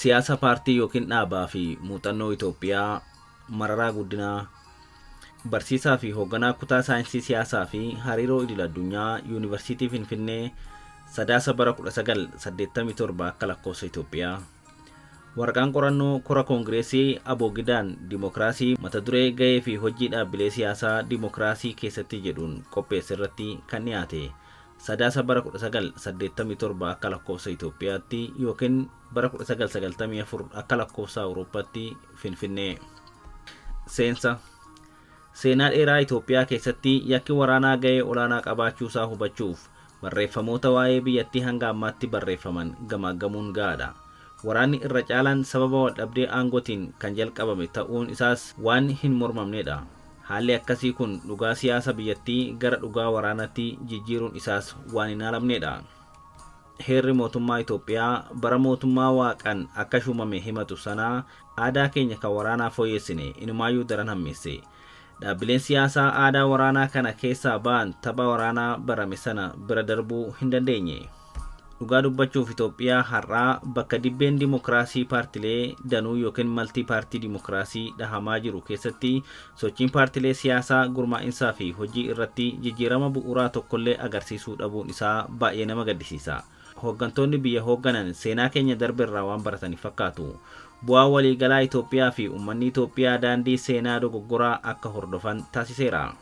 Siyaasa paartii yookiin dhaabaa fi muuxannoo Itoophiyaa. Mararaa Guddinaa, barsiisaa fi hoogganaa kutaa saayinsii siyaasaa fi hariiroo idil addunyaa Yuunivarsiitii Finfinnee, Sadaasa bara 1987 akka lakkoofsa Itoophiyaa. Waraqaan qorannoo kora koongireesii Aboogidaan Dimookiraasii mata duree gahee fi hojii dhaabbilee siyaasaa dimookiraasii keessatti jedhuun qopheesse irratti kan dhiyaate Sadaasa bara 1987 akka lakkoofsa Itoophiyaatti yookiin bara 1994 akka lakkoofsa Awurooppaatti, Finfinnee. Seensa. Seenaa dheeraa Itoophiyaa keessatti yakki waraanaa gahee olaanaa qabaachuusaa hubachuuf barreeffamoota waa'ee biyyattii hanga ammaatti barreeffaman gamaaggamuun gahaadha. Waraanni irra caalaan sababa waldhabdee aangootiin kan jalqabame ta'uun isaas waan hin mormamnedha. Haalli akkasii kun dhugaa siyaasa biyyattii gara dhugaa waraanaatti jijjiiruun isaas waan hin haalamnedha. Heerri mootummaa Itoophiyaa bara mootummaa Waaqaan akka shuumame himatu sanaa aadaa keenya kan waraanaa fooyyessine, inumaayyuu daran hammeesse. Dhaabbileen siyaasaa aadaa waraanaa kana keessaa ba'an tapha waraanaa barame sana bira darbuu hin dandeenye. Dhugaa dubbachuuf, Itoophiyaa har'aa bakka dibbeen dimookiraasii paartilee danuu yookiin multi party democracy dhahamaa jiru keessatti sochiin paartilee siyaasaa gurmaa'insaa fi hojii irratti jijjiirama bu'uuraa tokkollee agarsiisuu dhabuun isaa baay'ee nama gaddisiisa. Hooggantoonni biyya hoogganan seenaa keenya darbe irraa waan baratanii fakkaatu. Bu'aa waliigalaa Itoophiyaa fi uummanni Itoophiyaa daandii seenaa dogoggoraa akka hordofan taasiseera.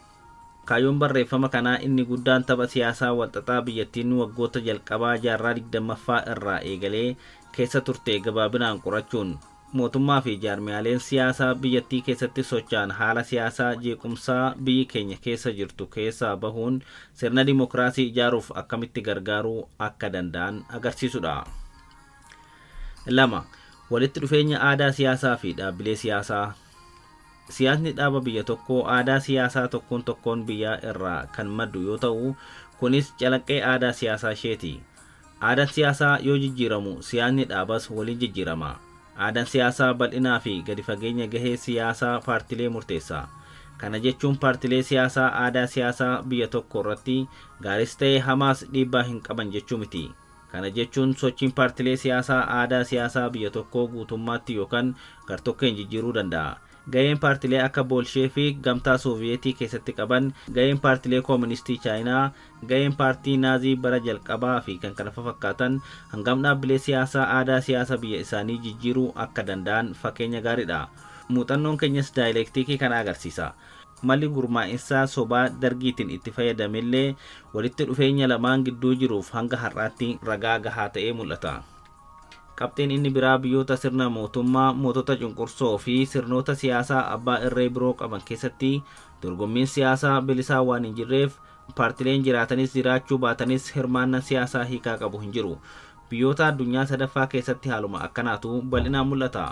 Kaayyoon barreeffama kanaa inni guddaan tapha siyaasaa walxaxaa biyyattiin waggoota jalqabaa jaarraa 20ffaa irraa eegalee keessa turte gabaabinaan qorachuun mootummaa fi jaarmiyaaleen siyaasaa biyyattii keessatti socho'an haala siyaasaa jeequmsaa biyyi keenya keessa jirtu keessaa bahuun sirna dimookiraasii ijaaruuf akkamitti gargaaruu akka danda'an agarsiisudha. 2. Walitti dhufeenya aadaa siyaasaa fi dhaabbilee siyaasaa. Siyaasni dhaaba biyya tokkoo aadaa siyaasaa tokkoon tokkoon biyyaa irraa kan maddu yoo ta'u, kunis calaqqee aadaa siyaasaa isheeti. Aadaan siyaasaa yoo jijjiiramu siyaasni dhaabas waliin jijjiirama. Aadaan siyaasaa bal'inaa fi gadi fageenya gahee siyaasaa paartilee murteessa. Kana jechuun paartilee siyaasaa aadaa siyaasaa biyya tokko irratti gaaris ta'e hamaas dhiibbaa hin qaban jechuu miti. Kana jechuun sochiin paartilee siyaasaa aadaa siyaasaa biyya tokkoo guutummaatti yookaan gartokkeen jijjiiruu danda'a. Gaheen paartilee akka Boolsheefik Gamtaa Sooviyeetii keessatti qaban, gaheen paartilee kooministii Chaayinaa, gaheen paartii Naazii bara jalqabaa fi kan kana fakkaatan hangam dhaabbilee siyaasaa aadaa siyaasa biyya isaanii jijjiiruu akka danda'an fakkeenya gaariidha. Muuxannoon keenyas daayileektikii kana agarsiisa. Malli gurmaa'insaa sobaa Dargiitiin itti fayyadamellee walitti dhufeenya lamaan gidduu jiruuf hanga har'aatti ragaa gahaa ta'ee mul'ata. Qabxiin inni biraa biyyoota sirna mootummaa mootota cunqursoo fi sirnoota siyaasaa abbaa irree biroo qaban keessatti dorgommiin siyaasaa bilisaa waan hin jirreef paartileen jiraatanis jiraachuu baatanis hirmaannaan siyaasaa hiikaa qabu hin jiru. Biyyoota addunyaa sadaffaa keessatti haaluma akkanaatu bal'inaan mul'ata.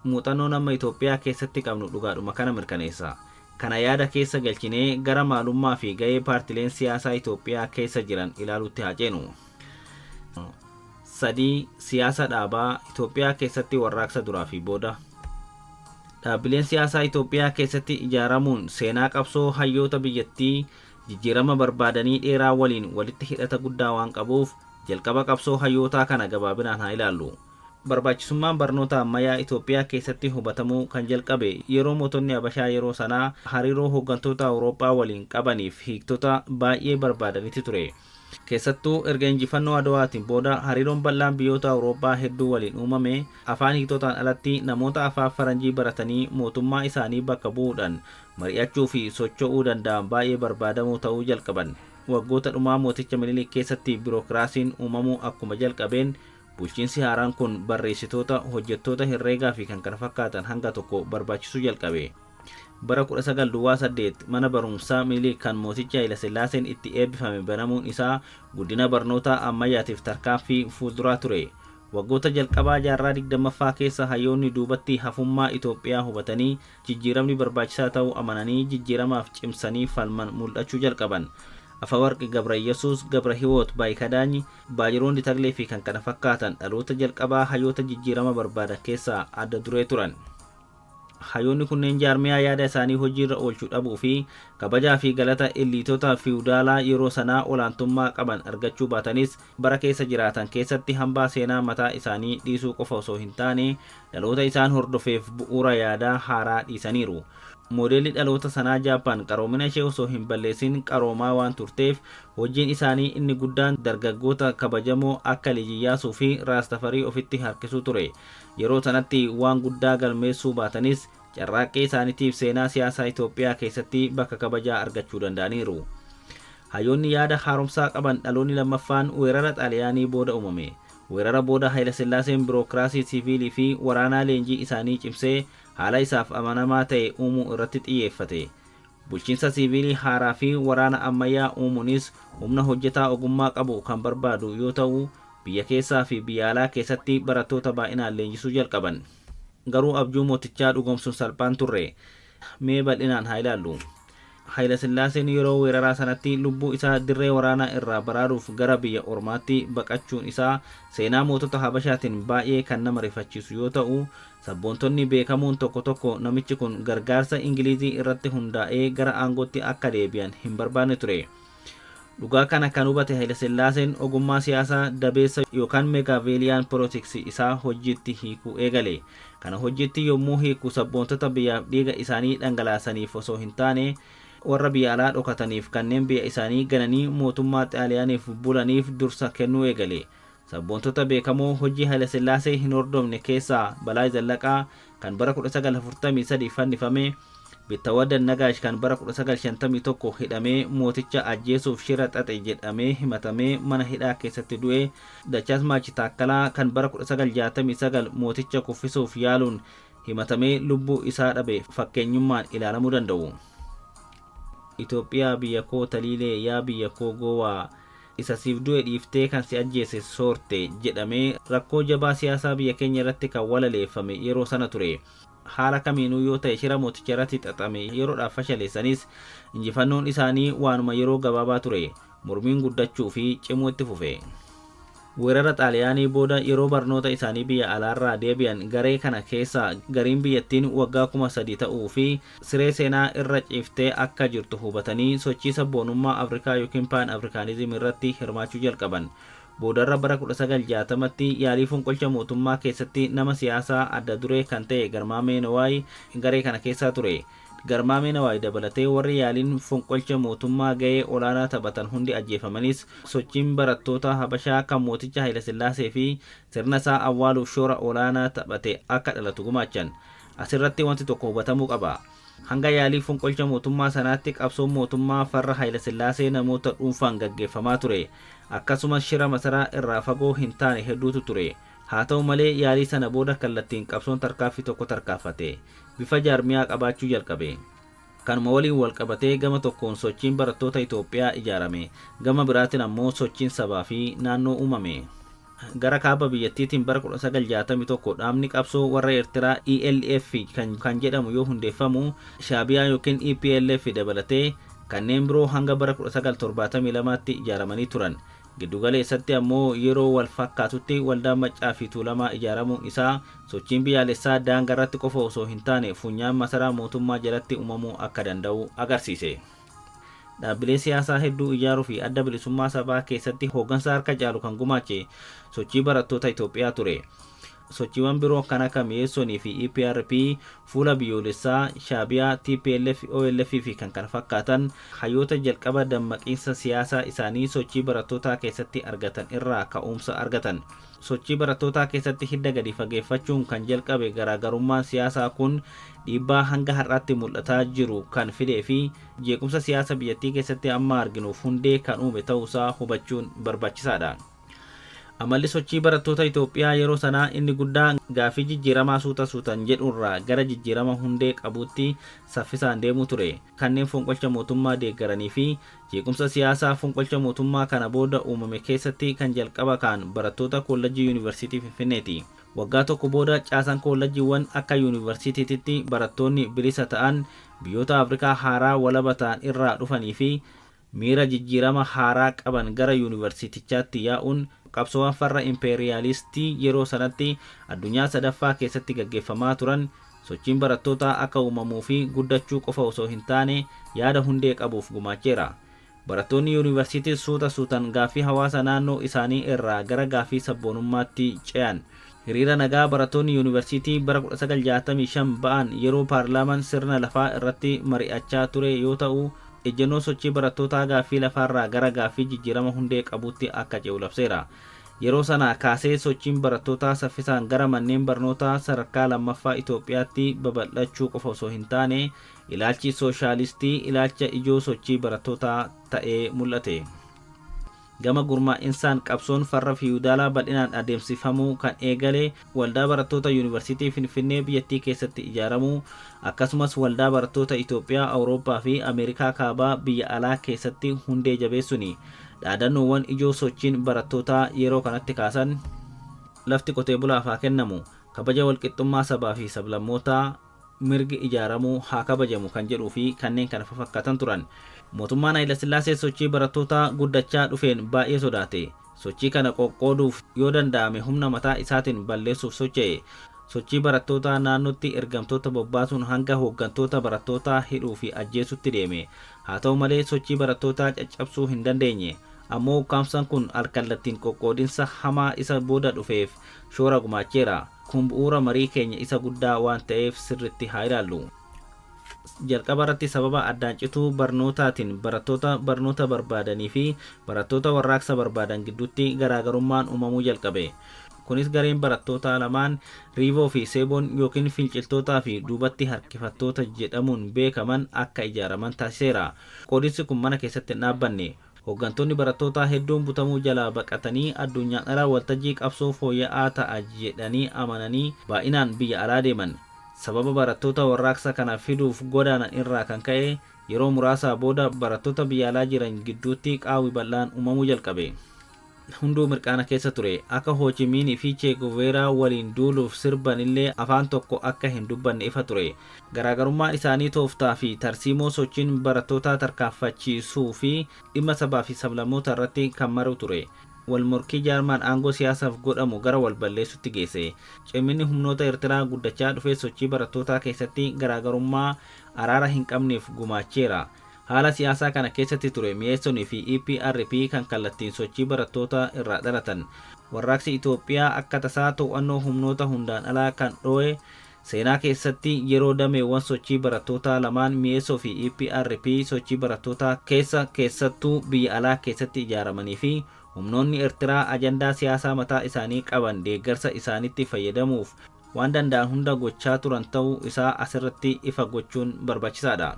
Muuxannoon amma Itoophiyaa keessatti qabnu dhugaadhuma kana mirkaneessa. Kana yaada keessa galchinee gara maalummaa fi gahee paartileen siyaasaa Itoophiyaa keessa jiran ilaaluutti haa ceenu. 3. Siyaasa dhaabaa Itoophiyaa keessatti warraaqsa duraa fi booda. Dhaabbileen siyaasaa Itoophiyaa keessatti ijaaramuun seenaa qabsoo hayyoota biyyattii jijjiirama barbaadanii dheeraa waliin walitti hidhata guddaa waan qabuuf jalqaba qabsoo hayyootaa kana gabaabinaan haa ilaallu. Barbaachisummaan barnoota ammayyaa Itoophiyaa keessatti hubatamuu kan jalqabe yeroo mootonni Habashaa yeroo sanaa hariiroo hooggantoota Awurooppaa waliin qabaniif hiiktota baay'ee barbaadanitti ture. Keessattuu erga injifannoo Adawaatiin booda hariiroon bal'aan biyyoota Awurooppaa hedduu waliin uumame afaan hiiktotaan alatti namoota afaan faranjii baratanii mootummaa isaanii bakka bu'uudhaan mari'achuu fi socho'uu danda'an baay'ee barbaadamoo ta'uu jalqaban. Waggoota dhumaa mooticha Minilik keessatti birookiraasiin uumamuu akkuma jalqabeen bulchiinsi haaraan kun barreessitoota, hojjettoota herreegaa fi kan kana fakkaatan hanga tokko barbaachisuu jalqabe. Bara 1908 mana barumsaa Minilik kan mooticha Hayilasillaaseen itti eebbifame banamuun isaa guddina barnoota ammayyaatiif tarkaanfii fuulduraa ture. Waggoota jalqabaa jaarraa 20ffaa keessa hayyoonni duubatti hafummaa Itoophiyaa hubatanii jijjiiramni barbaachisaa ta'uu amananii jijjiiramaaf cimsanii falman mul'achuu jalqaban. Afawarqi Gabrayesuus, Gabrahiwoot Baayikadaany, Baajiroonni Taglee fi kan kana fakkaatan dhaloota jalqabaa hayyoota jijjiirama barbaadan keessaa adda duree turan. Hayyoonni kunneen jaarmiyaa yaada isaanii hojiirra oolchuu dhabuu fi kabajaa fi galata illiitota fiwudaalaa yeroo sanaa olaantummaa qaban argachuu baatanis, bara keessa jiraatan keessatti hambaa seenaa mataa isaanii dhiisuu qofa osoo hin taane dhaloota isaan hordofeef bu'uura yaadaa haaraa dhiisaniiru. Moodeelli dhaloota sanaa Jaappaan qaroomina ishee osoo hin balleessin qaroomaa waan turteef, hojiin isaanii inni guddaan dargaggoota kabajamoo akka Lij Iyyaasuu fi Raas Tafarii ofitti harkisuu ture. Yeroo sanatti waan guddaa galmeessuu baatanis, carraaqqii isaaniitiif seenaa siyaasaa Itoophiyaa keessatti bakka kabajaa argachuu danda'aniiru. Hayyoonni yaada haaromsaa qaban dhaloonni lammaffaan weerara Xaaliyaanii booda uumame. Weerara booda Hayilasillaaseen birookiraasii siiviilii fi waraanaa leenjii isaanii cimsee haala isaaf amanamaa ta'e uumuu irratti xiyyeeffate. Bulchiinsa siiviilii haaraa fi waraana ammayyaa uumuunis humna hojjetaa ogummaa qabu kan barbaadu yoo ta'u, biyya keessaa fi biyya alaa keessatti barattoota baay'inaan leenjisuu jalqaban. Garuu abjuu mootichaa dhugoomsuun salphaan turre. Mee bal'inaan haa ilaallu. Hayilasillaaseen yeroo weeraraa sanatti lubbuu isaa dirree waraanaa irraa baraaruuf gara biyya ormaatti baqachuun isaa seenaa mootota Habashaatiin baay'ee kan nama rifachiisu yoo ta'u, sabboontonni beekamoon tokko tokko namichi kun gargaarsa Ingilizii irratti hundaa'ee gara aangootti akka deebi'an hin barbaanne ture. Dhugaa kana kan hubate Hayilasillaaseen ogummaa siyaasaa dabeessa yookaan Machiavellian politics isaa hojiitti hiikuu eegale. Kana hojiitti yommuu hiiku sabboontota biyyaaf dhiiga isaanii dhangalaasaniif osoo hin taane, warra biyya alaa dhokataniif, kanneen biyya isaanii gananii mootummaa Xaaliyaaniif bulaniif dursa kennuu eegale. Sabboontota beekamoo hojii Hayilasillaasee hin hordofne keessaa Balaay Zallaqaa kan bara 1943 fannifame, Bittawaddan Nagaash kan bara 1951 hidhamee mooticha ajjeesuuf shira xaxe jedhamee himatamee mana hidhaa keessatti du'e, Dachaasmaach Taakkalaa kan bara 1969 mooticha kuffisuuf yaaluun himatamee lubbuu isaa dhabe fakkeenyummaan ilaalamuu danda'u. Itoophiyaa biyya koo taliilee, yaa biyya koo goowaa, isa siif du'e dhiiftee kan si ajjeese soorte jedhamee rakkoo jabaa siyaasaa biyya keenya irratti kan walaleeffame yeroo sana ture. Haala kamiinuu yoo ta'e shira mooticha irratti xaxame yeroodhaaf fashaleessanis, injifannoon isaanii waanuma yeroo gabaabaa ture. Mormiin guddachuu fi cimuu itti fufe. Weerara Xaaliyaanii booda yeroo barnoota isaanii biyya alaarraa deebi'an garee kana keessaa gariin biyyattiin waggaa 3000 ta'uu fi siree seenaa irra ciiftee akka jirtu hubatanii sochii sabboonummaa Afrikaa yookiin Pan Africanism irratti hirmaachuu jalqaban. Boodarra bara 1960tti yaalii fonqolcha mootummaa keessatti nama siyaasaa adda duree kan ta'e Garmaamee Nawaay garee kana keessaa ture. Garmaamee Nawaay dabalatee warri yaaliin fonqolcha mootummaa ga'ee olaanaa taphatan hundi ajjeefamanis, sochiin barattoota Habashaa kan mooticha Hayilasillaasee fi sirna isaa awwaaluuf shoora olaanaa taphate akka dhalatu gumaachan. Asirratti wanti tokko hubatamuu qaba. Hanga yaalii fonqolcha mootummaa sanaatti qabsoon mootummaa farra Hayilasillaasee namoota dhuunfaan gaggeeffamaa ture. Akkasumas shira masaraa irraa fagoo hin taane hedduutu ture. Haa ta'u malee yaalii sana booda kallattiin qabsoon tarkaaffii tokko tarkaanfate. Bifa jaarmiyaa qabaachuu jalqabe. Kanuma waliin wal qabatee gama tokkoon sochiin barattoota Itoophiyaa ijaarame. Gama biraatiin ammoo sochiin sabaa fi naannoo uumame. Gara kaaba biyyattiitiin bara 1961 dhaabni qabsoo warra Eertiraa ELF kan jedhamu yoo hundeeffamu, Shaabiyaa yookiin EPLF dabalatee kanneen biroo hanga bara 1972tti ijaaramanii turan. Giddugaleessatti ammoo yeroo wal fakkaatutti waldaan Maccaa fi Tuulamaa ijaaramuun isaa sochiin biyyaalessaa daangarratti qofa osoo hin taane funyaan masaraa mootummaa jalatti uumamuu akka danda'u agarsiise. Dhaabbilee siyaasaa hedduu ijaaruu fi adda bilisummaa sabaa keessatti hooggansa harka caalu kan gumaache sochii barattoota Itoophiyaa ture. Sochiiwwan biroo kan akka Mi'eessonii fi EPRP, Fuula Biyyoolessaa, Shaabiyaa, TPLF, OLF fi kan kana fakkaatan hayyoota jalqaba dammaqiinsa siyaasaa isaanii sochii barattootaa keessatti argatan irraa ka'umsa argatan. Sochii barattootaa keessatti hidda gadi fageeffachuun kan jalqabe garaagarummaan siyaasaa kun dhiibbaa hanga har'aatti mul'ataa jiru kan fidee fi jeequmsa siyaasa biyyattii keessatti amma arginuuf hundee kan uume ta'uusaa hubachuun barbaachisaadha. Amalli sochii barattoota Itoophiyaa yeroo sanaa inni guddaan gaaffii jijjiiramaa suuta suutan jedhurraa gara jijjiirama hundee qabuutti saffisaan deemuu ture. Kanneen fonqolcha mootummaa deeggaranii fi jeequmsa siyaasaa fonqolcha mootummaa kana booda uumame keessatti kan jalqaba ka'an barattoota kollajjii Yuunivarsiitii Finfinneeti. Waggaa tokko booda caasaan kollajjiiwwan akka yuunivarsiitiitti barattoonni bilisa ta'an biyyoota Afrikaa haaraa walaba ta'an irraa dhufanii fi Miira jijjiirama haaraa qaban gara yuunivarsiitichaatti yaa'uun qabsoowwan farra impeeriyaalistii yeroo sanatti addunyaa sadaffaa keessatti gaggeeffamaa turan sochiin barattootaa akka uumamuu fi guddachuu qofa osoo hin taane yaada hundee qabuuf gumaacheera. Barattoonni yuunivarsiitii suuta suutan gaaffii hawaasa naannoo isaanii irraa gara gaaffii sabboonummaatti ce'an. Hiriira nagaa barattoonni yuunivarsiitii bara 1965 ba'an yeroo paarlaamaan sirna lafaa irratti mari'achaa ture yoo ta'u, ejjennoo sochii barattootaa gaaffii lafaarraa gara gaaffii jijjiirama hundee qabuutti akka ce'u labseera. Yeroo sana kaasee sochiin barattootaa saffisaan gara manneen barnootaa sadarkaa lammaffaa Itoophiyaatti babal'achuu qofa osoo hin taane, ilaalchi sooshaalistii ilaalcha ijoo sochii barattootaa ta'ee mul'ate. Gama gurmaa'insaan qabsoon farra fiyuudaalaa bal'inaan adeemsifamuu kan eegale waldaa barattoota yuunivarsiitii Finfinnee biyyattii keessatti ijaaramuu, akkasumas waldaa barattoota Itoophiyaa Awurooppaa fi Ameerikaa Kaabaa biyya alaa keessatti hundee jabeessuni. Dhaadannoowwan ijoo sochiin barattootaa yeroo kanatti kaasan lafti qotee bulaaf haa kennamu, kabaja walqixxummaa sabaa fi sablammootaa, mirgi ijaaramuu haa kabajamu kan jedhuu fi kanneen kana fakkaatan turan. Mootummaan Hayilasillaasee sochii barattootaa guddachaa dhufeen baay'ee sodaate. Sochii kana qoqqooduuf, yoo danda'ame humna mataa isaatiin balleessuuf socho'e. Sochii barattootaa naannootti ergamtoota bobbaasuun hanga hooggantoota barattootaa hidhuu fi ajjeesutti deeme. Haa ta'u malee, sochii barattootaa caccabsuu hin dandeenye. Ammoo ukkaamsaan kun alkallattiin qoqqoodinsa hamaa isa booda dhufeef shoora gumaacheera. Kun bu'uura marii keenya isa guddaa waan ta'eef sirritti haa ilaallu. Jalqaba irratti sababa addaan cituu barnootaatiin barattoota barnoota barbaadanii fi barattoota warraaqsa barbaadan gidduutti garaagarummaan uumamuu jalqabe. Kunis gareen barattootaa lamaan Riivoo fi Seeboon yookiin finciltootaa fi duubatti harkifattoota jedhamuun beekaman akka ijaaraman taasiseera. Qoodinsi kun mana keessatti hin dhaabbanne. Hooggantoonni barattootaa hedduun butamuu jalaa baqatanii addunyaan ala waltajjii qabsoo fooyya'aa ta'a jedhanii amananii baay'inaan biyya alaa deeman. Sababa barattoota warraaqsa kana fiduuf godaanan irraa kan ka'e, yeroo muraasaa booda barattoota biyya alaa jiran gidduutti qaawwi bal'aan uumamuu jalqabe. Hunduu mirqaana keessa ture. Akka Hoochimiinii fi Cheeguveeraa waliin duuluuf sirbanillee afaan tokko akka hin dubbanne ifa ture. Garaagarummaan isaanii tooftaa fi tarsiimoo sochiin barattootaa tarkaanfachiisuu fi dhimma sabaa fi sablammoota irratti kan maru ture. Wal morkii jaarmaan aangoo siyaasaaf godhamu gara wal balleessutti geesse. Ciminni humnoota Eertiraa guddachaa dhufee sochii barattootaa keessatti garaagarummaa araara hin qabneef gumaacheera. Haala siyaasaa kana keessatti ture Mi'eessonii fi EPRP kan kallattiin sochii barattoota irraa dhalatan. Warraaqsi Itoophiyaa akka tasaa to'annoo humnoota hundaan alaa kan dho'e seenaa keessatti yeroo dameewwan sochii barattootaa lamaan, Mi'eessoo fi EPRP, sochii barattootaa keessa, keessattuu biyya alaa keessatti ijaaramanii fi humnoonni Eertiraa ajandaa siyaasaa mataa isaanii qaban deeggarsa isaanitti fayyadamuuf waan danda'an hunda gochaa turan ta'uu isaa asirratti ifa gochuun barbaachisaadha.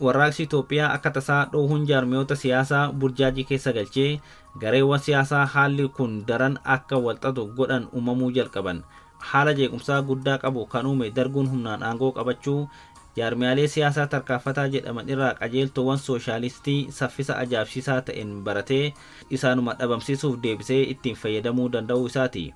Warraaqsi Itoophiyaa akka tasaa dhoohuun jaarmiyoota siyaasaa burjaajii keessa galchee, gareewwan siyaasaa haalli kun daran akka walxaxu godhan uumamuu jalqaban. Haala jeequmsaa guddaa qabu kan uume darguun humnaan aangoo qabachuu, jaarmiyaalee siyaasaa tarkaanfataa jedhaman irraa qajeeltowwan sooshaalistii saffisa ajaa'ibsiisaa ta'een baratee isaanuma dhabamsiisuuf deebisee ittiin fayyadamuu danda'uu isaati.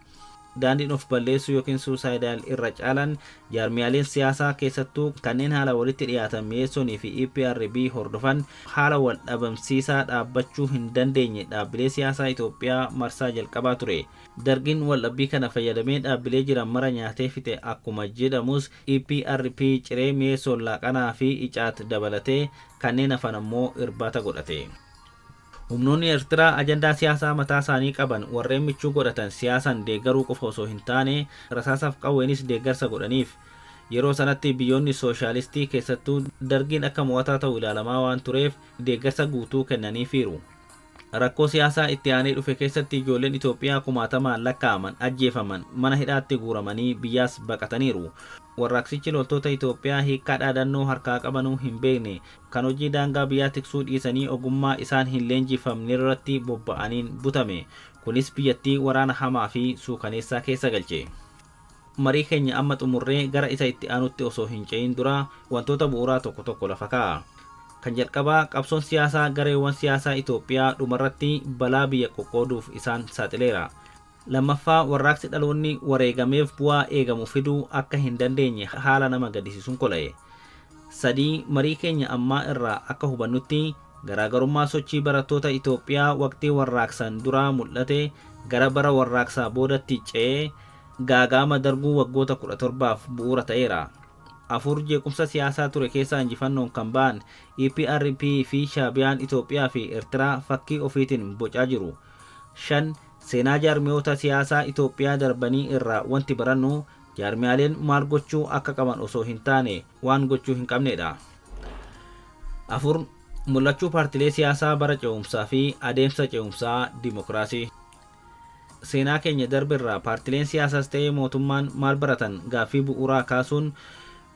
Daandiin of balleessuu yookiin suicide irra caalan jaarmiyaaleen siyaasaa, keessattuu kanneen haala walitti dhiyaatan Mi'eessonii fi EPRP hordofan, haala wal dhabamsiisaa dhaabbachuu hin dandeenye dhaabbilee siyaasaa Itoophiyaa marsaa jalqabaa ture. Dargiin waldhabbii kana fayyadamee dhaabbilee jiran mara nyaatee fixe akkuma jedhamus, EPRP ciree Mi'eessoon laaqanaa fi Icaat dabalatee kanneen hafan ammoo irbaata godhate. Humnoonni Eertiraa ajandaa siyaasaa mataa isaanii qaban warreen michuu godhatan siyaasaan deeggaruu qofa osoo hin taane rasaasaaf qawweenis deeggarsa godhaniif. Yeroo sanatti biyyoonni sooshaalistii, keessattuu dargiin, akka mo'ataa ta'u ilaalamaa waan tureef deeggarsa guutuu kennaniifiiru. Rakkoo siyaasaa itti aanee dhufe keessatti ijoolleen Itoophiyaa kumaatamaan lakkaa'aman ajjeefaman, mana hidhaatti guuramanii biyyaas baqataniiru. Warraaqsichi loltoota Itoophiyaa hiikkaa dhaadannoo harkaa qabanuu hin beekne, kan hojii daangaa biyyaa tiksuu dhiisanii ogummaa isaan hin leenjifamne irratti bobba'aniin butame. Kunis biyyattii waraana hamaa fi suukaneessaa keessa galche. Marii keenya amma xumurree gara isa itti aanutti osoo hin ce'in dura wantoota bu'uuraa tokko tokko lafa kaa'a. Kan jalqabaa, qabsoon siyaasaa gareewwan siyaasaa Itoophiyaa dhumarratti balaa biyya qoqqooduuf isaan saaxileera. Lammaffaa, warraaqsi dhaloonni wareegameef bu'aa eegamu fiduu akka hin dandeenye haala nama gaddisiisuun kola'e. Sadii, marii keenya ammaa irraa akka hubannutti Garaagarummaa sochii barattoota Itoophiyaa waqtii warraaqsaan duraa mul'ate gara bara warraaqsaa boodatti ce'ee gaagaama darbuu waggoota 17f bu'uura ta'eera. 4 jeequmsa siyaasaa ture keessaa injifannoon kan ba'an EPRP fi Shaabiyaan Itoophiyaa fi Eertiraa fakkii ofiitiin bocaa jiru. 5 seenaa jaarmiyoota siyaasaa Itoophiyaa darbanii irraa wanti barannu jaarmiyaaleen maal gochuu akka qaban osoo hin taane waan gochuu hin qabnedha. 4 mul'achuu paartilee siyaasaa bara ce'umsaa fi adeemsa ce'umsaa dimokiraasii. Seenaa keenya darbe irraa paartileen siyaasaas ta'ee mootummaan maal baratan gaaffii bu'uuraa kaasuun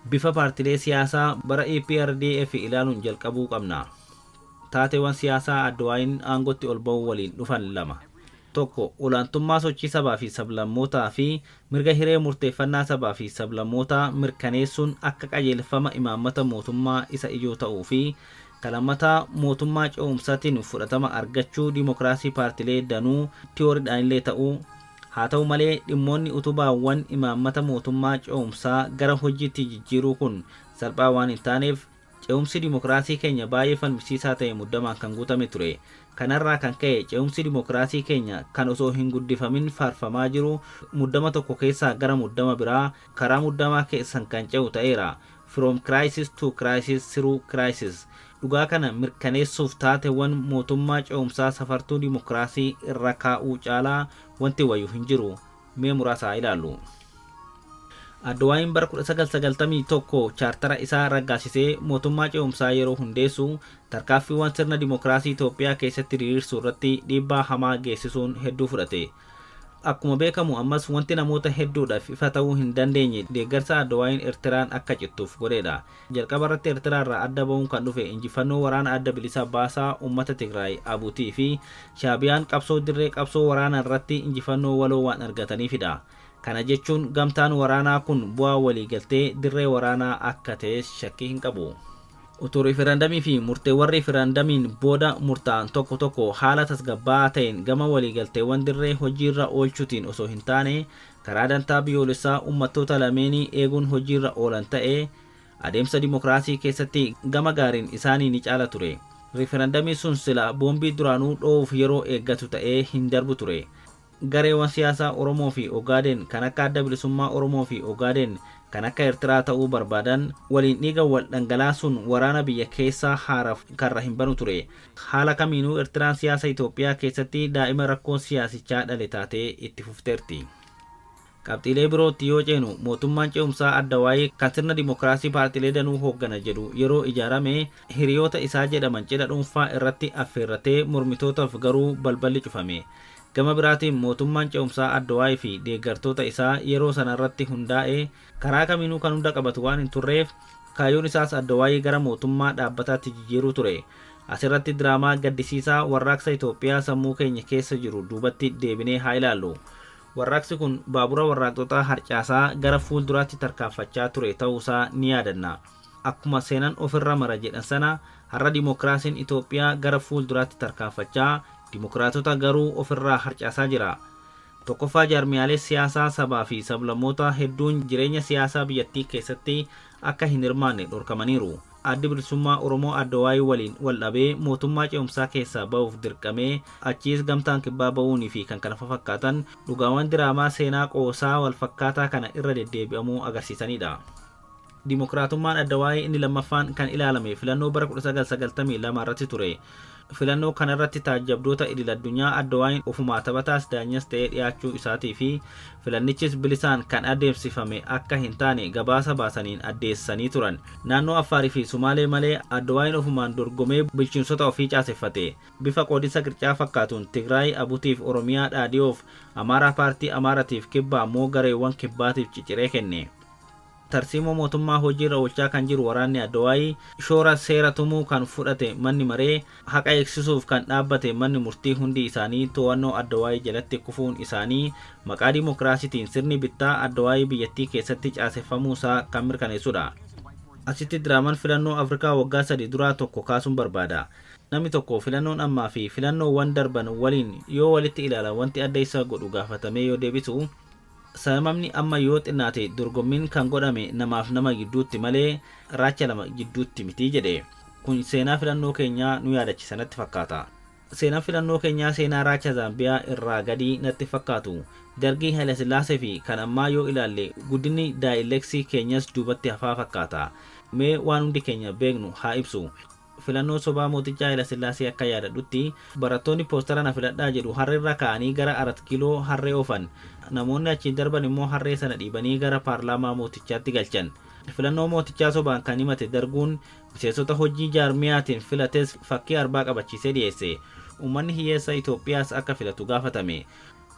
bifa paartilee siyaasaa bara EPRDF ilaaluun jalqabuu qabna. Taateewwan siyaasaa Addawaayin aangootti ol ba'uu waliin dhufan lama. 1 olaantummaa sochii sabaa fi sablammootaa fi mirga hiree murteeffannaa sabaa fi sablammootaa mirkaneessuun akka qajeelfama imaammata mootummaa isa ijoo ta'uu fi kalammataa mootummaa ce'umsaatiin fudhatama argachuu dimokiraasii paartilee danuu tiyooriidhaan illee ta'uu. Haa ta'u malee dhimmoonni utubaawwan imaammata mootummaa ce'umsaa gara hojiitti jijjiiruu kun salphaa waan hin taaneef ce'umsi dimokiraasii keenya baay'ee falmisiisaa ta'e muddamaan kan guutame ture. Kanarraa kan ka'e ce'umsi dimokiraasii keenya kan osoo hin guddifamin faarfamaa jiru muddama tokko keessaa gara muddama biraa karaa muddamaa keessan kan ce'u ta'eera. From crisis to crisis through crisis. Dhugaa kana mirkaneessuuf taateewwan mootummaa ce'umsaa safartuu dimokiraasii irra kaa'uu caalaa wanti wayyu hin jiru. Mee muraasa ilaallu. Addawaayin bara 1991 chaartara isaa raggaasisee mootummaa ce'umsaa yeroo hundeessu tarkaanfiiwwan sirna dimokiraasii Itoophiyaa keessatti diriirsuu irratti dhiibbaa hamaa geessisuun hedduu fudhate. Akkuma beekamu ammas wanti namoota hedduudhaaf ifa ta'uu hin dandeenye deeggarsa Addawaayin Eertiraan akka cittuuf godheedha. Jalqaba irratti Eertiraa irraa adda ba'uun kan dhufe injifannoo waraana adda bilisa baasaa uummata Tigraay Abuutii fi Shaabiyaan qabsoo dirree qabsoo waraanaa irratti injifannoo waloo waan argataniifidha. Kana jechuun gamtaan waraanaa kun bu'aa waliigaltee dirree waraanaa akka ta'es shakkii hin qabu. Utuu riiferandamii fi murteewwan riiferandamiin booda murtaa'an tokko tokko haala tasgabbaa'aa ta'een gama waliigalteewwan dirree hojiirra oolchuutiin osoo hin taane karaa dantaa biyyoolessaa uummattoota lameenii eeguun hojiirra oolan ta'ee adeemsa dimokiraasii keessatti gama gaariin isaanii ni caala ture. Riiferandamiin sun sila boombii duraanuu dho'uuf yeroo eeggatu ta'ee hin darbu ture. Gareewwan siyaasaa Oromoo fi Ogaaden kan akka adda bilisummaa Oromoo fi Ogaaden kan akka Eertiraa ta'uu barbaadan waliin dhiiga wal dhangalaasuun waraana biyya keessaa haaraaf karra hin banu ture. Haala kamiinuu Eertiraan siyaasa Itoophiyaa keessatti daa'ima rakkoon siyaasichaa dhale taatee itti fufteerti. Qabxiilee birootti yoo ceenu mootummaan ce'umsaa Addawaayii kan sirna dimokiraasii paartilee danuu hooggana jedhu yeroo ijaarame hiriyoota isaa jedhaman cidha dhuunfaa irratti affeerratee mormitootaaf garuu balballi cufame. Gama biraatiin mootummaan ce'umsaa Addawaayii fi deeggartoota isaa yeroo sana irratti hundaa'e karaa kamiinuu kan hunda qabatu waan hin turreef kaayyoon isaas Addawaayii gara mootummaa dhaabbataatti jijjiiruu ture. Asirratti diraamaa gaddisiisaa warraaqsa Itoophiyaa sammuu keenya keessa jiru duubatti deebinee haa ilaallu. Warraaqsi kun baabura warraaqxotaa harcaasaa gara fuulduraatti tarkaanfachaa ture ta'uusaa ni yaadanna. Akkuma seenan ofirra mara jedhan sana har'a dimokiraasiin Itoophiyaa gara fuulduraatti tarkaanfachaa dimokiraatota garuu ofirraa harcaasaa jira. Tokkoffaa jaarmiyaalee siyaasaa sabaa fi sablammoota hedduun jireenya siyaasaa biyyattii keessatti akka hin hirmaanne dhorkamaniiru. Addi bilisummaa Oromoo Addawaayii waliin wal dhabee mootummaa ce'umsaa keessaa ba'uuf dirqamee achiis gamtaan kibbaa ba'uunii fi kan kana fakkaatan dhugaawwan diraamaa seenaa qoosaa wal fakkaataa kana irra deddeebi'amuu agarsiisanidha. Dimokiraatummaan Addawaayii inni lammaffaan kan ilaalame filannoo bara 1992 irratti ture. Filannoo kanarratti taajjabdoota idil addunyaa Addawaayin ofumaa taphataas daanyas ta'ee dhiyaachuu isaatii fi filannichis bilisaan kan adeemsifame akka hin taane gabaasa baasaniin addeessanii turan. Naannoo Affaarii fi Sumaalee malee Addawaayin ofumaan dorgomee bulchiinsota ofii caaseffate. Bifa qoodinsa qircaa fakkaatuun Tigraay Abutiif, Oromiyaa Dhaadhiyoof, Amaaraa paartii Amaaratiif, Kibbaa ammoo gareewwan kibbaatiif ciciree kenne. Tarsiimoo mootummaa hojiirra oolchaa kan jiru waraanni Addawaayii shoora seera tumuu kan fudhate manni maree haqa eegsisuuf kan dhaabbate manni murtii hundi isaanii to'annoo Addawaayii jalatti kufuun isaanii maqaa dimokiraasiitiin sirni bittaa Addawaayii biyyattii keessatti caaseffamuusaa kan mirkaneessudha. Asitti diraamaan filannoo Afrikaa waggaa 3 duraa tokko kaasuun barbaada. Namni tokko filannoon ammaa fi filannoowwan darban waliin yoo walitti ilaala wanti adda isa godhu gaafatamee yoo deebisu sababni amma yoo xinnaate dorgommiin kan godhame namaaf nama gidduutti malee raacha lama gidduutti miti jedhe. Kun seenaa filannoo keenyaa nu yaadachisa natti fakkaata. Seenaan filannoo keenyaa seenaa Raacha Zaambiyaa irraa gadii natti fakkaatu. Dargii Hayilasillaasee fi kan ammaa yoo ilaalle guddinni daayileksii keenyas duubatti hafaa fakkaata. Mee waan hundi keenya beeknu haa ibsu. Filannoo sobaa mooticha Hayilasillaasee akka yaadadhutti barattoonni poostara na filadhaa jedhu harreerra ka'anii gara Arat Kiiloo harree oofan. Namoonni achiin darban immoo harree sana dhiibanii gara paarlaamaa mootichaatti galchan. Filannoo mootichaa sobaan kan himate Darguun miseensota hojii jaarmiyaatiin filates fakkii arbaa qabachiisee dhiyeesse. Uummanni hiyyeessa Itoophiyaas akka filatu gaafatame.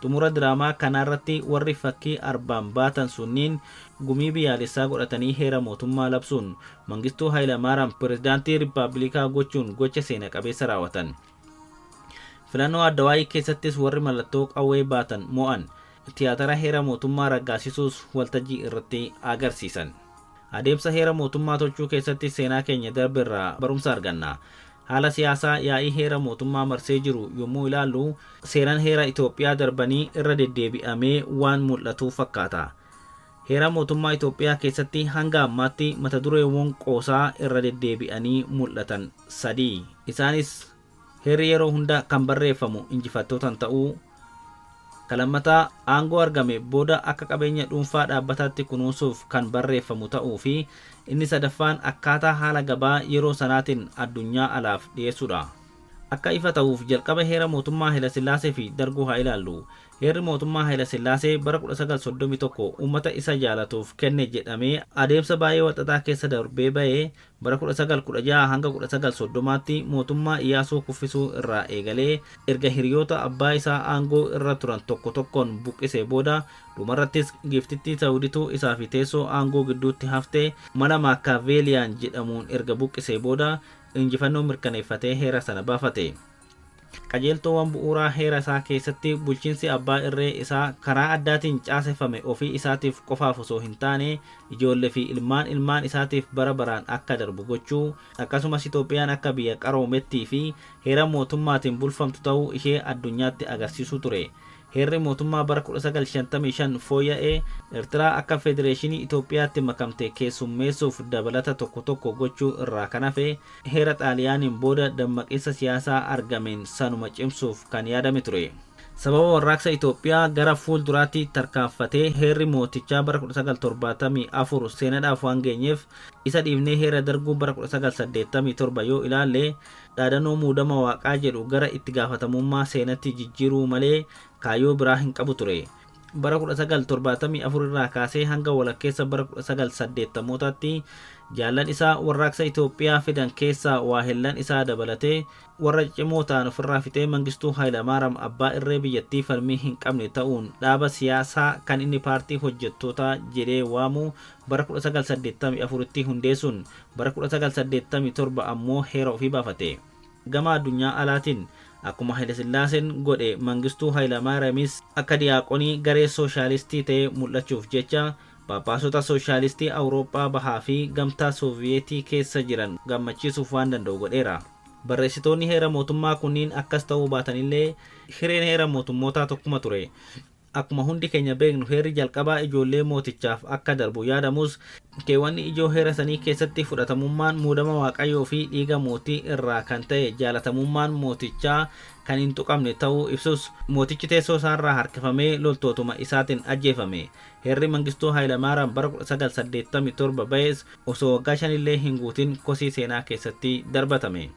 Xumura diraamaa kanaarratti warri fakkii arbaan baatan sunniin gumii biyyaalessaa godhatanii heera mootummaa labsuun Mangistuu Hayilamaaraam pirezidaantii riippaabilikaa gochuun gocha seena qabeessa raawwatan. Filannoo Addawaayii keessattis warri mallattoo qawwee baatan mo'an. Tiyaatara heera mootummaa raggaasisuus waltajjii irratti agarsiisan. Adeemsa heera mootummaa tolchuu keessatti seenaa keenya darbe irraa barumsa arganna. Haala siyaasaa yaa'ii heera mootummaa marsee jiru yommuu ilaallu seenaan heera Itoophiyaa darbanii irra deddeebi'amee waan mul'atu fakkaata. Heera mootummaa Itoophiyaa keessatti hanga ammaatti mata dureewwan qoosaa irra deddeebi'anii mul'atan sadii. Isaanis heerri yeroo hunda kan barreeffamu injifattootaan ta'uu, kan lammataa aangoo argame booda akka qabeenya dhuunfaa dhaabbataatti kunuunsuuf kan barreeffamu ta'uu fi inni sadaffaan akkaataa haala gabaa yeroo sanaatiin addunyaa alaaf dhiyeessuudha. Akka ifa ta'uuf jalqaba heera mootummaa Hayilasillaasee fi Darguu haa ilaallu. Heerri mootummaa Hayilasillaasee bara 1931 uummata isa jaalatuuf kenne jedhamee adeemsa baay'ee walxaxaa keessa darbee ba'ee bara 1916 hanga 1930tti mootummaa Iyyaasuu kuffisuu irraa eegalee erga hiriyoota abbaa isaa aangoo irra turan tokko tokkoon buqqisee booda dhumarrattis giiftittii Zawudituu isaa fi teessoo aangoo gidduutti hafte mala Maakaaveeliyaan jedhamuun erga buqqisee booda injifannoo mirkaneeffatee heera sana baafate. Qajeeltoowwan bu'uuraa heera isaa keessatti bulchiinsi abbaa irree isaa karaa addaatiin caaseffame ofii isaatiif qofaaf osoo hin taane ijoollee fi ilmaan ilmaan isaatiif bara baraan akka darbu gochuu, akkasumas Itoophiyaan akka biyya qaroomettii fi heera mootummaatiin bulfamtu ta'uu ishee addunyaatti agarsiisuu ture. Heerri mootummaa bara 1955 fooyya'e Eertiraa akka federeeshinii Itoophiyaatti makamte keessummeessuuf dabalata tokko tokko gochuu irraa kan hafe heera Xaaliyaaniin booda dammaqinsa siyaasaa argameen sanuma cimsuuf kan yaadame ture. Sababa warraaqsa Itoophiyaa gara fuulduraatti tarkaanfatee heerri mootichaa bara 1974 seenadhaaf waan geenyeef isa dhiifnee heera Darguu bara 1987 yoo ilaalle dhaadannoo muudama waaqaa jedhu gara itti gaafatamummaa seenatti jijjiiruu malee kaayyoo biraa hin qabu ture. Bara 1974 irraa kaasee hanga walakkeessa bara 1980mootaatti jaallan isaa warraaqsa Itoophiyaa fidan keessaa waahellan isaa dabalatee warra ciccimoo ta'an ofirraa fixee Mangistuu Hayilamaaraam abbaa irree biyyattii falmii hin qabne ta'uun dhaaba siyaasaa kan inni paartii hojjettootaa jedhee waamu bara 1984tti hundeessuun bara 1987 ammoo heera ofii baafate. Gama addunyaa alaatiin akkuma Hayilasillaaseen godhe Mangistuu Hayilamaaraamis akka diyaaqonii garee sooshaalistii ta'ee mul'achuuf jecha Phaaphaasota sooshaalistii Awurooppaa bahaa fi gamtaa Sooviyeetii keessa jiran gammachiisuuf waan danda'u godheera. Barreessitoonni heera mootummaa kunniin akkas ta'uu baatanillee hireen heera mootummootaa tokkuma ture. Akkuma hundi keenya beeknu heerri jalqabaa ijoollee mootichaaf akka darbu yaadamus keewwanni ijoo heera sanii keessatti fudhatamummaan muudama Waaqayyoo fi dhiiga mootii irraa kan ta'e jaalatamummaan mootichaa kan hin tuqamne ta'uu ibsus mootichi teessoo isaarraa harkifamee loltootuma isaatiin ajjeefame. Heerri Mangistuu Hayilamaaraam bara 1987 ba'es osoo waggaa shanillee hin guutin kosii seenaa keessatti darbatame.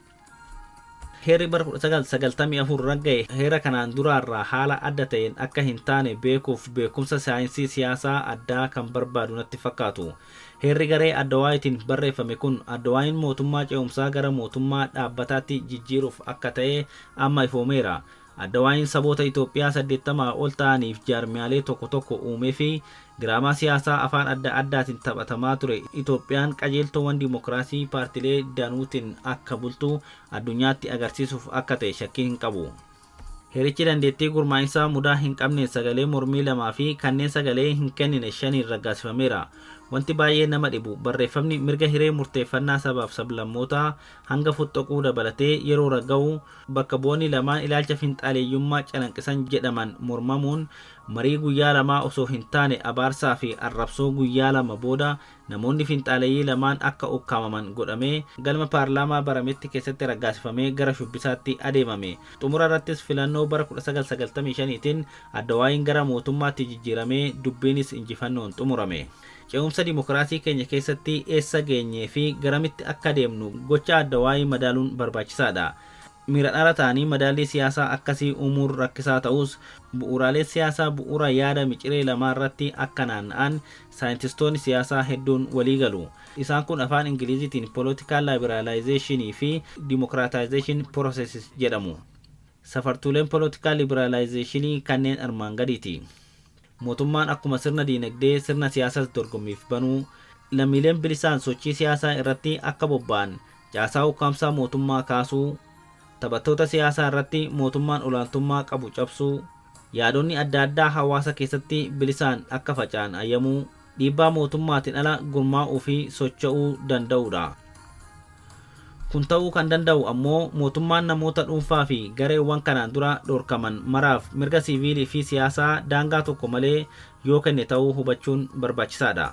Heerri bara 1994 ragga'e heera kanaan duraarraa haala adda ta'een akka hin taane beekuuf beekumsa saayinsii siyaasaa addaa kan barbaadu natti fakkaatu. Heerri garee Addawaayitiin barreeffame kun Addawaayiin mootummaa ce'umsaa gara mootummaa dhaabbataatti jijjiiruuf akka ta'e amma ifoomeera. Addawaayiin saboota Itoophiyaa 80 ol ta'aniif jaarmiyaalee tokko tokko uumee fi diraamaa siyaasaa afaan adda addaatiin taphatamaa ture Itoophiyaan qajeeltoowwan dimokiraasii paartilee danuutiin akka bultu addunyaatti agarsiisuuf akka ta'e shakkii hin qabu. Heerichi dandeettii gurmaa'insaa mudaa hin qabneen sagalee mormii lamaa fi kanneen sagalee hin kennine shaniin raggaasifameera. Wanti baay'ee nama dhibu barreeffamni mirga hiree murteeffannaa sabaaf sablammootaa hanga foxxoquu dabalatee yeroo ragga'u bakka bu'oonni lamaan ilaalcha finxaaleeyyummaa calanqisan jedhaman mormamuun marii guyyaa lamaa osoo hin taane abaarsaa fi arrabsoo guyyaa 2 booda namoonni finxaaleeyyii lamaan akka ukkaamaman godhamee galma paarlaamaa barametti keessatti raggaasifamee gara shubbisaatti adeemame. Xumura irrattis filannoo bara 1995tiin Addawaayiin gara mootummaatti jijjiiramee dubbiinis injifannoon xumurame. Ce'umsa dimokiraasii keenya keessatti eessa geenyee fi garamitti akka deemnu gocha Addawaayii madaaluun barbaachisaadha. Miira dhala ta'anii madaallii siyaasaa akkasii uumuun rakkisaa ta'us bu'uuraalee siyaasaa bu'uura yaada miciree lamaa irratti akka naanna'an saayintistoonni siyaasaa hedduun walii galu. Isaan kun afaan Ingiliziitiin political liberalization fi democratization processes jedhamu. Safartuuleen political liberalization kanneen armaan gadiiti. Mootummaan akkuma sirna diinagdee sirna siyaasaas dorgommiif banuu, lammiileen bilisaan sochii siyaasaa irratti akka bobba'an caasaa ukkaamsaa mootummaa kaasuu, taphattoota siyaasaa irratti mootummaan olaantummaa qabu cabsuu, yaadonni adda addaa hawaasa keessatti bilisaan akka faca'an ayyamuu, dhiibbaa mootummaatiin ala gurmaa'uu fi socho'uu danda'uudha. Kun ta'uu kan danda'u ammoo mootummaan namoota dhuunfaa fi gareewwan kanaan dura dhorkaman maraaf mirga siiviilii fi siyaasaa daangaa tokko malee yoo kenne ta'uu hubachuun barbaachisaadha.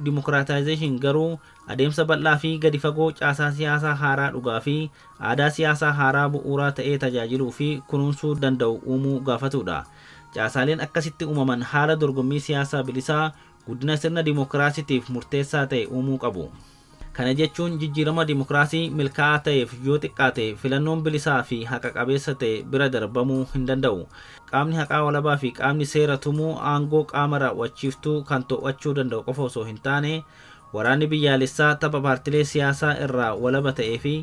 Dimokiraataayizeeshin garuu adeemsa bal'aa fi gadi fagoo caasaa siyaasaa haaraa dhugaa fi aadaa siyaasaa haaraa bu'uuraa ta'ee tajaajiluu fi kunuunsuu danda'u uumuu gaafatudha. Caasaaleen akkasitti uumaman haala dorgommii siyaasaa bilisaa guddina sirna dimokiraasiitiif murteessaa ta'e uumuu qabu. Kana jechuun jijjiirama dimokiraasii milkaa'aa ta'eef yoo xiqqaate filannoon bilisaa fi haqa qabeessa ta'e bira darbamuu hin danda'u. Qaamni haqaa walabaa fi qaamni seera tumuu aangoo qaama raawwachiiftuu kan to'achuu danda'u qofa osoo hin taane waraanni biyyaalessaa tapha paartilee siyaasaa irraa walaba ta'ee fi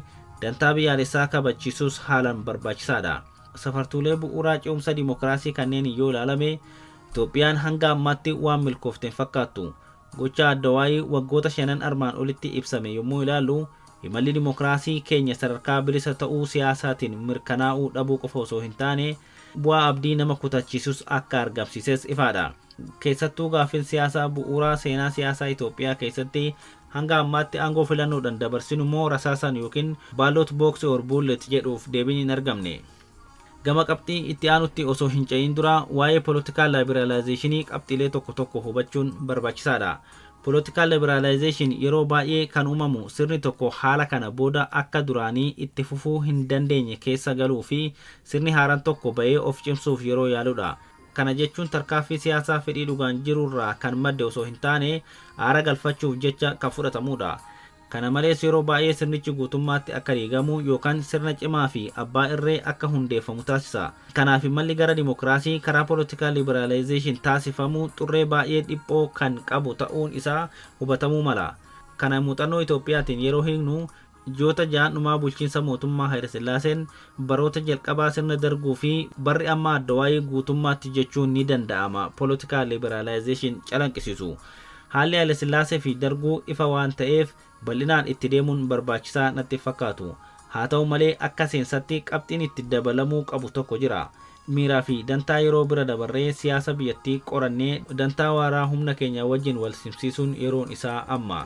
dantaa biyyaalessaa kabachiisuus haalaan barbaachisaadha. Safartuulee bu'uuraa ce'umsa dimokiraasii kanneen yoo ilaalame Itoophiyaan hanga ammaatti waan milkoofte hin fakkaattu. Gocha Addawaayii waggoota 5 armaan olitti ibsame yommuu ilaallu imalli dimokiraasii keenya sadarkaa bilisa ta'uu siyaasaatiin mirkanaa'uu dhabuu qofa osoo hin taane bu'aa abdii nama kutachiisus akka argamsiises ifaadha. Keessattuu gaaffiin siyaasaa bu'uuraa seenaa siyaasaa Itoophiyaa keessatti hanga ammaatti aangoo filannoodhaan dabarsinu moo rasaasaan yookiin ballot box or bullet jedhuuf deebiin hin argamne. Gama qabxii itti aanutti osoo hin ce'in dura waa'ee political liberalization qabxiilee tokko tokko hubachuun barbaachisaadha. Political liberalization yeroo baay'ee kan uumamu sirni tokko haala kana booda akka duraanii itti fufuu hin dandeenye keessa galuu fi sirni haaraan tokko ba'ee of cimsuuf yeroo yaaludha. Kana jechuun tarkaaffii siyaasaa fedhii dhugaan jirurraa kan madde osoo hin taane aara galfachuuf jecha kan fudhatamudha. Kana malees yeroo baay'ee sirnichi guutummaatti akka diigamu yookaan sirna cimaa fi abbaa irree akka hundeeffamu taasisa. Kanaaf imalli gara dimokiraasii karaa political liberalization taasifamu xurree baay'ee dhiphoo kan qabu ta'uun isaa hubatamuu mala. Kana muuxannoo Itoophiyaatiin yeroo hiiknu ji'oota 6 dhumaa bulchiinsa mootummaa Hayilasillaaseen, baroota jalqabaa sirna Darguu fi barri amma Addawaayii guutummaatti jechuun ni danda'ama political liberalization calanqisiisu. Haalli Hayilasillaasee fi Darguu ifa waan ta'eef bal'inaan itti deemuun barbaachisaa natti fakkaatu. Haa ta'u malee akka seensatti qabxiin itti dabalamuu qabu tokko jira. Miiraa fi dantaa yeroo bira dabarree siyaasa biyyattii qorannee dantaa waaraa humna keenya wajjin wal simsiisuun yeroon isaa amma.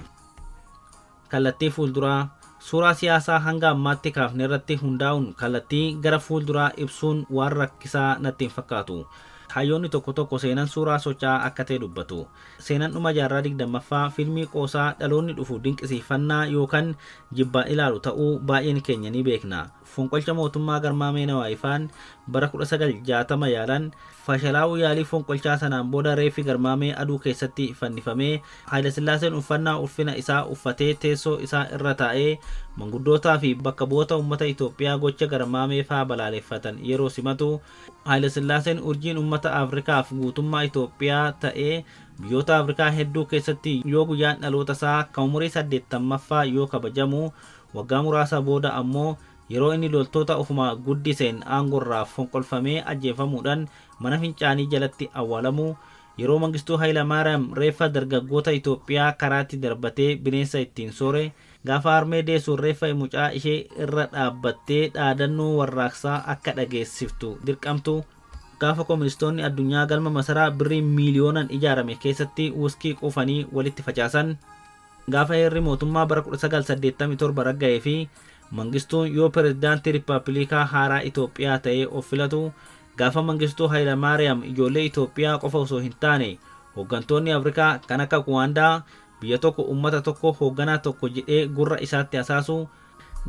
Kallattii fuulduraa. Suuraa siyaasaa hanga ammaatti kaafne irratti hundaa'uun kallattii gara fuulduraa ibsuun waan rakkisaa natti hin fakkaatu. Hayyoonni tokko tokko seenaan suuraa socho'aa akka ta'e dubbatu. Seenaan dhuma jaarraa 20ffaa fiilmii qoosaa dhaloonni dhufu dinqisiifannaa yookaan jibbaan ilaalu ta'uu baay'een keenya ni beekna. Fonqolcha mootummaa Garmaamee Nawaayifaan bara 1960 yaalan fashalaa'uu yaalii fonqolchaa sanaan booda reeffi Garmaamee aduu keessatti fannifamee Hayilasillaaseen uffannaa ulfina isaa uffatee teessoo isaa irra taa'ee manguddootaa fi bakka bu'oota uummata Itoophiyaa gocha Garmaamee faa balaaleffatan yeroo simatu, Hayilasillaaseen urjiin uummata Afrikaaf guutummaa Itoophiyaa ta'ee biyyoota Afrikaa hedduu keessatti yoo guyyaan dhaloota isaa kan umurii 80ffaa yoo kabajamu, waggaa muraasa booda ammoo yeroo inni loltoota ofuma guddiseen aangorraa fonqolfamee ajjeefamuudhaan mana fincaanii jalatti awwaalamu, yeroo Mangistuu Hayilamaariyaam reeffa dargaggoota Itoophiyaa karaatti darbatee bineensa ittiin soore, gaafa harmee deessuun reeffa mucaa ishee irra dhaabbattee dhaadannoo warraaqsaa akka dhageessiftu dirqamtu. Gaafa kooministoonni addunyaa galma masaraa birrii miiliyoonaan ijaarame keessatti wuskii quufanii walitti facaasan, gaafa heerri mootummaa bara 1987 ragga'ee fi Mangistuun yoo pirezidaantii Riippaabilikaa haaraa Itoophiyaa ta'ee of filatu, gaafa Mangistuu Hayilamaariyaam ijoollee Itoophiyaa qofa osoo hin taane hooggantoonni Afrikaa kan akka Kuwaandaa biyya tokko, uummata tokko, hoogganaa tokko jedhee gurra isaatti hasaasu,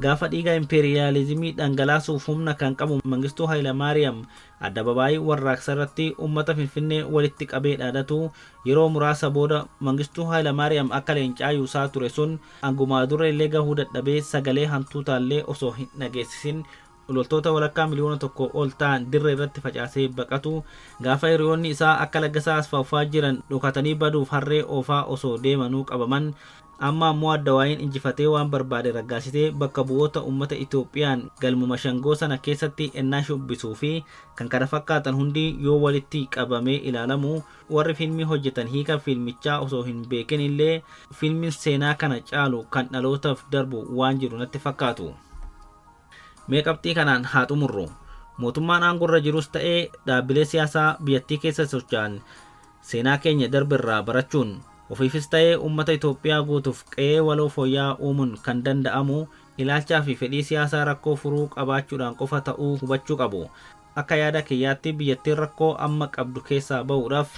gaafa dhiiga impeeriyaalizimii dhangalaasuuf humna kan qabu Mangistuu Hayilamaariyaam addababaayii warraaqsa irratti uummata Finfinnee walitti qabee dhaadatu, yeroo muraasa booda Mangistuu Hayilamaariyaam akka leencaa yuusaa ture sun angumaa dura illee gahuu dadhabee sagalee hantuutaallee osoo hin dhageessisin loltoota walakkaa 1 miliyoona ol ta'an dirree irratti facaasee baqatu, gaafa hiriyoonni isaa akka Laggasaa Asfaaffaa jiran dhokatanii baduuf harree oofaa osoo deemanuu qabaman, amma ammoo addawaayiin injifatee waan barbaade raggaasitee bakka bu'oota uummata Itoophiyaan galmuma shangoo sana keessatti ennaa shubbisuu fi kan kana fakkaatan hundi yoo walitti qabamee ilaalamu, warri fiilmii hojjetan hiika fiilmichaa osoo hin beekin illee fiilmiin seenaa kana caalu kan dhalootaaf darbu waan jiru natti fakkaatu. Mee qabxii kanaan haa xumurru. Mootummaan aangorra jirus ta'ee dhaabbilee siyaasaa biyyattii keessa socho'an seenaa keenya darbe irraa barachuun ofiifis ta'ee uummata Itoophiyaa guutuuf qe'ee waloo fooyya'aa uumuun kan danda'amu ilaalchaa fi fedhii siyaasaa rakkoo furuu qabaachuudhaan qofa ta'uu hubachuu qabu. Akka yaada kiyyaatti, biyyattiin rakkoo amma qabdu keessaa ba'uudhaaf,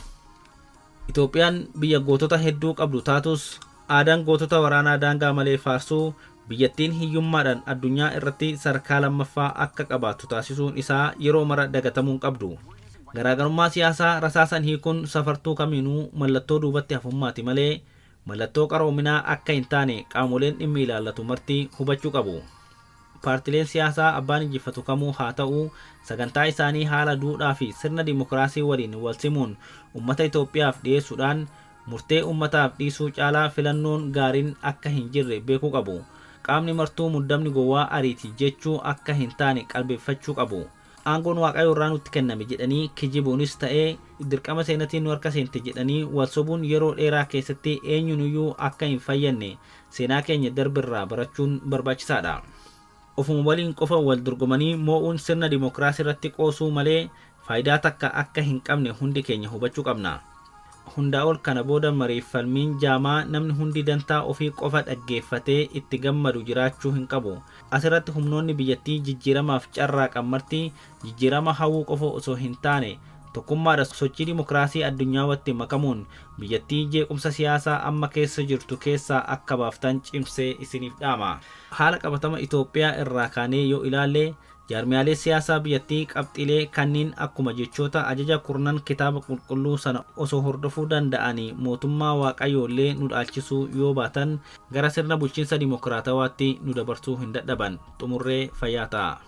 Itoophiyaan biyya gootota hedduu qabdu taatus, aadaan gootota waraanaa daangaa malee faarsuu biyyattiin hiyyummaadhaan addunyaa irratti sadarkaa lammaffaa akka qabaattu taasisuun isaa yeroo mara dagatamuu hin qabdu. Garaagarummaa siyaasaa rasaasan hiikuun safartuu kamiinuu mallattoo duubatti hafummaati malee mallattoo qaroominaa akka hin taane qaamoleen dhimmi ilaallatu marti hubachuu qabu. Paartileen siyaasaa abbaan injifatu kamuu haa ta'u, sagantaa isaanii haala duudhaa fi sirna dimokiraasii waliin wal simuun uummata Itoophiyaaf dhiyeessuudhaan murtee uummataaf dhiisuu caalaa filannoon gaariin akka hin jirre beekuu qabu. Qaamni martuu muddamni gowwaa ariiti jechuu akka hin taane qalbeeffachuu qabu. Aangoon Waaqayyo irraa nutti kenname jedhanii kijibuunis ta'ee dirqama seenatiin nu harka seente jedhanii wal sobuun yeroo dheeraa keessatti eenyunuyyuu akka hin fayyadne seenaa keenya darbirraa barachuun barbaachisaadha. Ofuma waliin qofa wal dorgomanii moo'uun sirna dimokiraasii irratti qoosuu malee faayidaa takka akka hin qabne hundi keenya hubachuu qabna. Hundaa ol, kana booda mariif falmiin jaamaa namni hundi dantaa ofii qofa dhaggeeffatee itti gammadu jiraachuu hin qabu. Asirratti humnoonni biyyattii jijjiiramaaf carraaqan marti jijjiirama hawwuu qofa osoo hin taane tokkummaadha sochii dimokiraasii addunyaawatti makamuun biyyattii jeequmsa siyaasaa amma keessa jirtu keessaa akka baaftan cimsee isiniif dhaama. Haala qabatama Itoophiyaa irraa kaanee yoo ilaalle, jaarmiyaalee siyaasaa biyyattii qabxiilee kanniin akkuma jechoota ajaja kurnan kitaaba qulqulluu sana osoo hordofuu danda'anii mootummaa Waaqayyoollee nu dhaalchisuu yoo baatan, gara sirna bulchiinsa dimokiraatawaatti nu dabarsuu hin dadhaban. Xumurree, fayyaa ta'a.